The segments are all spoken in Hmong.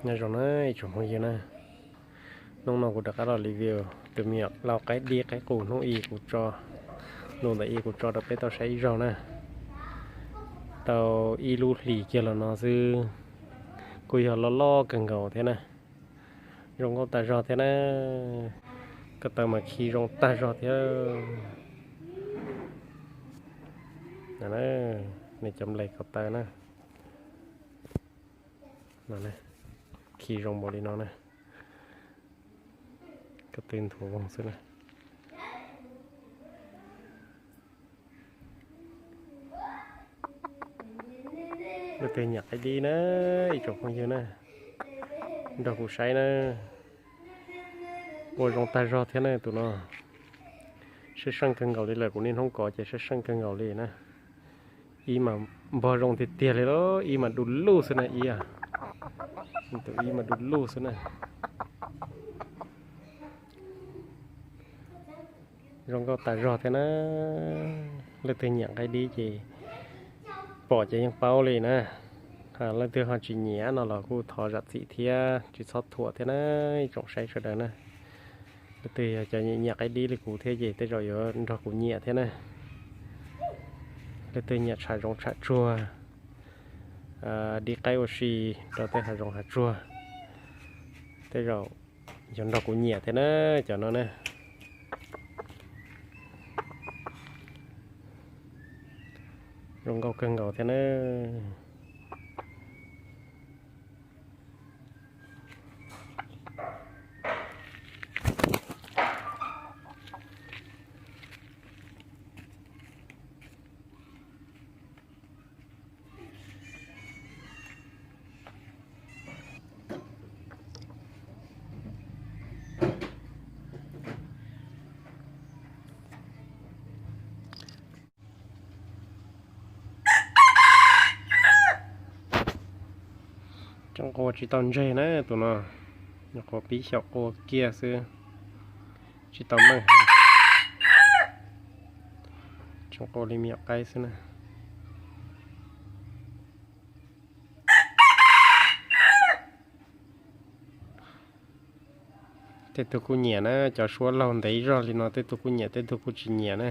Nyob zoo na ib tsoom phooj ywg na, hnub no kuv rov qab los review tus me nyuam lau qaib dib qaib qus hnub i kuv tso, ntu ntawm i kuv tso rau peb tau saib ib zaug na. Tau ib lub hlis kiag los no xwb, kuj yog loj loj kawg nkaus thiab na. Zoo nkauj tas zog thiab na. Ko taw mas khi zoo tag zog thiab. Nej cov nplaim ko taw na, khi zoo npaum li no na. Ko taw nthuav voog xwb na. Leej twg nyiam qaib dib na, ib tsoom phooj ywg na, nrog kuv saib na. Ua zoo tag zog thiab na tus no. Saib seej kawg nkaus li lawm, kuv niaj hnub kov ces saib seej kawg nkaus li na. Ib mas npog zoo tiag tiag li lauj, ib mas du lug xwb na ib. Tus ib mas du lug xwb na. Zoo nkauj tas zog thiab na. Leej twg nyiam qaib dib ces pom ces yeej paub li na. Leej twg ho tsis nyiam no los kuj thov zam txim thiab tsis txhob thuam thiab na, ib tsoom saib sawv daws na. Leej twg yog cov nyiam qaib dib li kuv thiab ces tej zaum yuav nrog kuv nyiam thiab na. Leej twg nyiam tsham zoov tsham tsuag, dib qaib ua si rau tej hav zoov hav tsuag, tej zaum yuav nrog kuv nyiam thiab na, cov no na. Zoo nkauj kawg nkaus thiab na. Tseem qua tsis tau ntseg na tus no, nyuam qhuav pib xyaum qua kiag xwb, tsis tau meej. Tseem qua li me nyuam qaib xwb na. Tej tug kuj nyiam na, cov suab laug ntev zog li no tej tug kuj nyiam tej tug kuj tsis nyiam na.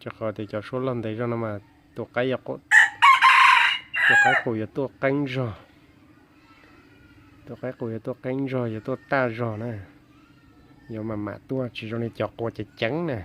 Rau qhov tias cov suab laug ntev zog no mas tus qaib, tus qaib qus yuav tuaj qeeb zog. Tus qaib qus yuav tuaj qeeb zog, yuav tuaj taj zog na. Yuav mam mam tuaj, tsis zoo li cov qua ceev ceev na.